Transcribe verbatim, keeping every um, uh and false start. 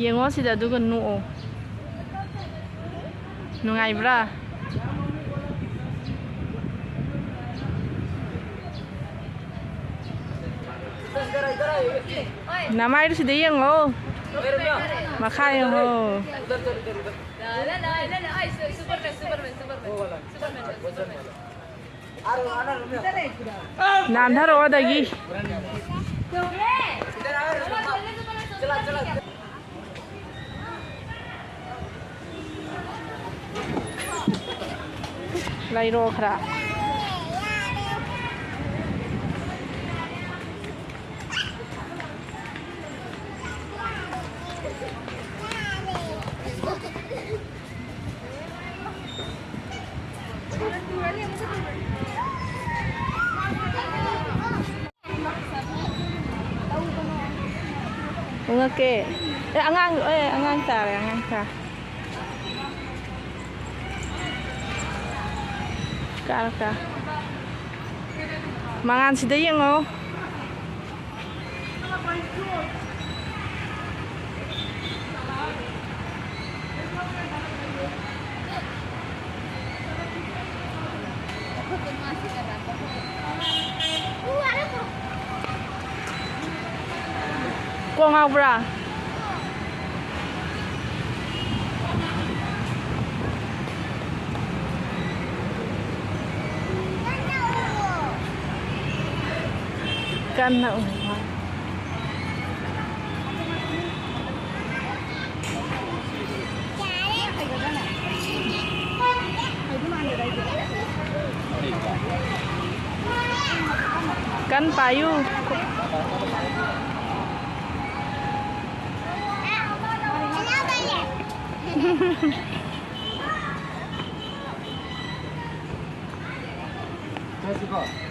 ꯌꯦꯡꯉꯣ ꯁꯤꯗ ꯑꯗꯨꯒ ꯅꯣꯛꯑꯣ꯫ ꯅꯨꯡꯉꯥꯏꯕ꯭ꯔꯥ? ꯅꯃꯥꯏꯗꯨ ꯁꯤꯗ ꯌꯦꯡꯉꯣ꯫ ꯃꯈꯥ ꯌꯦꯡꯉꯣ꯫ ꯅꯥꯟꯊꯔꯛꯑꯣ ꯑꯗꯒꯤ꯫ ꯂꯩꯔꯣ ꯈꯔ꯫ ꯎꯪꯉꯛꯀꯦ꯫ ꯑꯦ, ꯑꯉꯥꯡ, ꯑꯦ, ꯑꯉꯥꯡ ꯇꯥꯔꯦ, ꯑꯉꯥꯡ ꯇꯥꯔꯦ꯫ ꯀꯥꯔꯣ, ꯀꯥꯔꯣ꯫ ꯃꯉꯥꯜ ꯁꯤꯗ ꯌꯦꯡꯉꯣ꯫ ꯀꯣꯛ ꯉꯥꯎꯕ꯭ꯔꯥ? ꯀꯟꯅ ꯎ꯫ ꯀꯟ ꯄꯥꯏꯌꯨ꯫ ꯆꯠꯁꯤꯀꯣ꯫